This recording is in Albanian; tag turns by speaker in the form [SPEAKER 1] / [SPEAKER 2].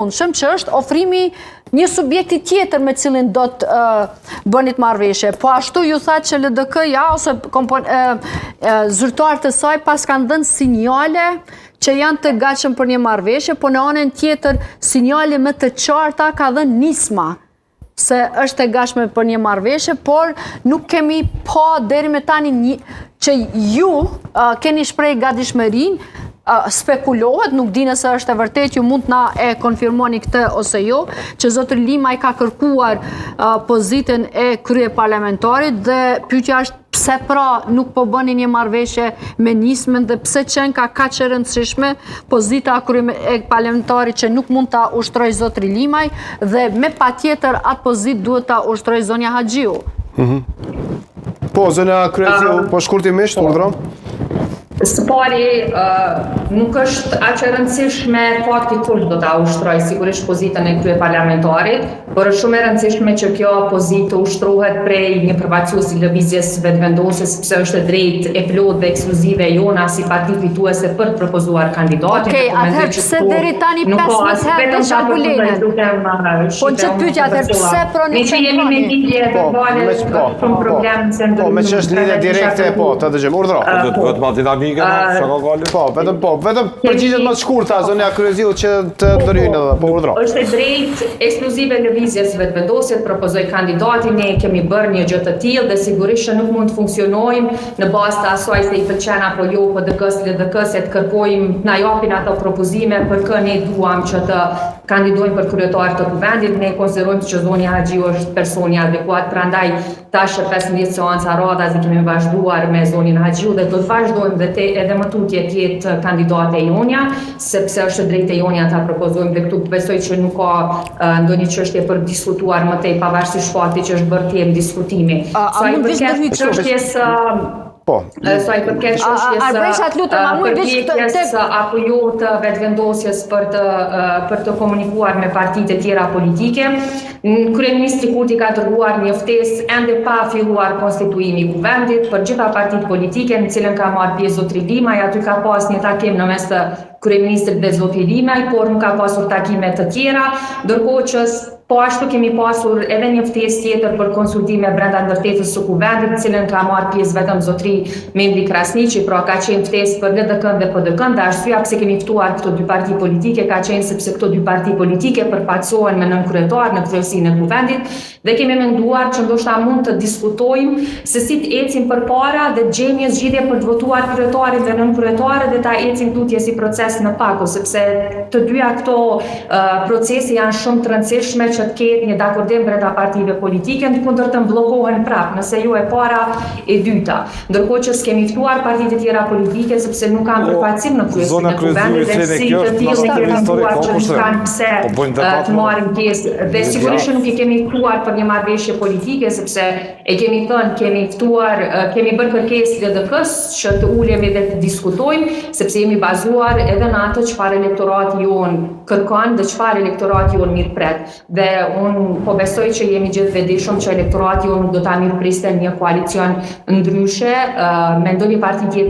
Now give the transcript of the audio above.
[SPEAKER 1] mundshëm që është ofrimi një subjekti tjetër me cilin do të bënit marrëveshje. Po ashtu ju tha që LDK-ja ose zyrtarët e saj paskan dhënë sinjale që janë të gatshëm për një marrëveshje, po në anën tjetër sinjale më të qarta ka dhënë Nisma se është e gatshme për një marrëveshje, por nuk kemi pa deri me tani një, që ju keni shpreh gatishmërinë, spekulohet, nuk di nëse është e vërtet, ju mund të na e konfirmoni këtë ose jo, që zotri Limaj ka kërkuar pozitën e kryeparlamentarit dhe pyetja është pse pra nuk po bëni një marrëveshje me Nismën dhe pse qenka kaq e rëndësishme pozita e parlamentarit që nuk mund ta ushtrojë zotri Limaj dhe me patjetër atë pozitë duhet ta ushtrojë zonja Haxhiu.
[SPEAKER 2] Mhm. Po, zonja Kryeziu, po shkurtimisht, po. urdhro.
[SPEAKER 3] Së pari, nuk është aq e rëndësishme fakti kush do ta ushtrojë sigurisht pozitën e kryeparlamentarit, por është shumë e rëndësishme që kjo pozitë të ushtrohet prej një përfaqësuesi të Lëvizjes Vetëvendosje, sepse është e drejtë e plotë dhe ekskluzive e jona si parti fituese për të propozuar kandidatin.
[SPEAKER 1] Okej, atëherë pse deri tani 15 herë veç Albulenën? Po në qëtë pyetje atëherë pse pra
[SPEAKER 3] nuk
[SPEAKER 1] qëndroni?
[SPEAKER 3] Jemi me lidhje
[SPEAKER 2] po,
[SPEAKER 3] verbale,
[SPEAKER 2] po,
[SPEAKER 3] shumë
[SPEAKER 2] po.
[SPEAKER 3] problem se
[SPEAKER 2] Po, me që është lidhje direkte, po, të dëgjojmë, urdhro.
[SPEAKER 4] Po, do të bëhet ma dinamike, no, sa ka gale?
[SPEAKER 2] Po, vetëm po, vetëm përgjigjet më të shkurta, zonja Kryeziu që të
[SPEAKER 3] po,
[SPEAKER 2] ndërhyjnë edhe, po urdhro.
[SPEAKER 3] Është e drejtë ekskluzive e Lëvizjes Vetëvendosje të propozojë kandidatin, ne kemi bërë një gjë të tillë dhe sigurisht që nuk mund të funksionojmë në bazë të asaj se i pëlqen apo jo PDK-së, LDK-së, të kërkojmë të na japin ato propozime për kë ne duam që të kandidojmë për kryetar të Kuvendit, ne konsiderojmë që zonja Haxhiu është personi adekuat, prandaj Tash e 15 seanca radhazi kemi vazhduar me zonjën Haxhiu dhe do të vazhdojmë dhe te, edhe më tutje të jetë kandidate e jonja, sepse është e drejtë e jonja ta propozojmë dhe këtu besoj që nuk ka uh, ndonjë çështje për diskutuar më tej pavarësisht faktit që është bërë temë diskutimi.
[SPEAKER 1] A, a
[SPEAKER 3] Sa i
[SPEAKER 1] mund veç
[SPEAKER 3] përket
[SPEAKER 1] ndërhyj
[SPEAKER 3] çështjes
[SPEAKER 2] Po.
[SPEAKER 3] Sa i përket çështjes
[SPEAKER 1] Arbresha, të lutem, a mund veç
[SPEAKER 3] përpjekjes apo jo të vetëvendosjes për të për të komunikuar me partitë e tjera politike, Kryeministri Kurti ka dërguar një ftesë ende pa filluar konstituimi i Kuvendit për gjitha partitë politike në cilën ka marrë pjesë zotri Limaj, aty ka pas një takim në mes të kryeministrit dhe zoti Limaj, por nuk ka pasur takime të tjera, ndërkohë që po ashtu kemi pasur edhe një ftesë tjetër për konsultime brenda ndërtesës së Kuvendit, në cilën ka marrë pjesë vetëm zotri Memli Krasniqi, pra ka qenë ftesë për LDK-n dhe PDK-n dhe arsyeja pse kemi ftuar këto dy parti politike ka qenë sepse këto dy parti politike përfaqësohen me nënkryetar në kryesinë e Kuvendit dhe kemi menduar që ndoshta mund të diskutojmë se si të ecim përpara dhe të gjejmë një zgjidhje për të votuar kryetarin dhe nënkryetarët dhe ta ecim tutje si proces në pako, sepse të dyja këto procese janë shumë të rëndësishme që të ketë një dakordim brenda partive politike, në të kundërtën bllokohen prapë, nëse jo e para, e dyta. Ndërkohë që s'kemi ftuar partitë e tjera politike sepse nuk kanë
[SPEAKER 4] po,
[SPEAKER 3] përfaqësim në kryesinë e Kuvendit dhe si të tillë ne kemi menduar që nuk kanë pse
[SPEAKER 4] po
[SPEAKER 3] të marrin pjesë dhe sigurisht që nuk i kemi ftuar për një marrëveshje politike sepse e kemi thënë, kemi ftuar, kemi bërë kërkesë LDK-së që të ulemi dhe të diskutojmë sepse jemi bazuar edhe në atë çfarë elektorati jonë kërkon dhe çfarë elektorati jonë mirëpret. Dhe unë po besoj që jemi gjithë vetëdijshëm që elektorati jonë nuk do ta mirëpriste një koalicion ndryshe me ndonjë parti tjetër.